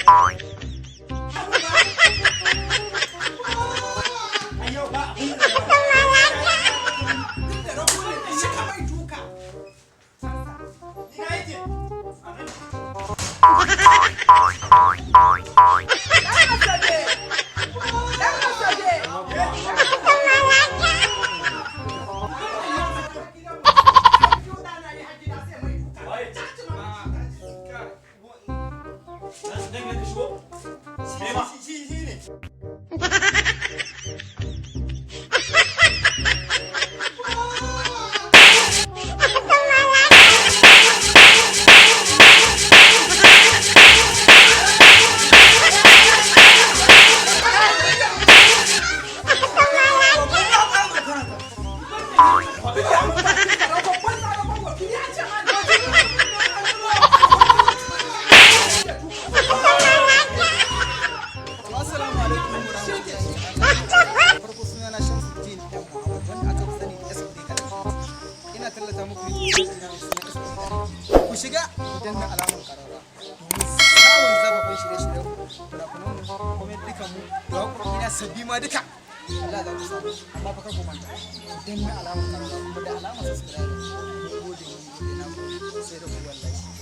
Ai yau ba abin da ya Duk da rago ne, shi ka mai duka. Ina yake? A nan. Dan Asabe! Dan Asabe! Dan ka shigo. Me ma? Shi ne. Assalamu alaikum warahmatullahi. Farko suna na Shamsuddin M Muhammad, wanda aka fi sani da SB Kalangu. Ina tallata muku YouTube channel ɗina mai suna SB Kalangu. Ku shiga, ku danna alamar karara domin samun zababban shirye-shiryen fina-finan mu, comment dukan mu da waƙoƙi na sabbi ma duka. Allah za ku samu, amma fa kar ku manta ku danna alamar karara kuma da alamar subscribe. Mun gode, mun gode, na gode, sai da ku wallahi.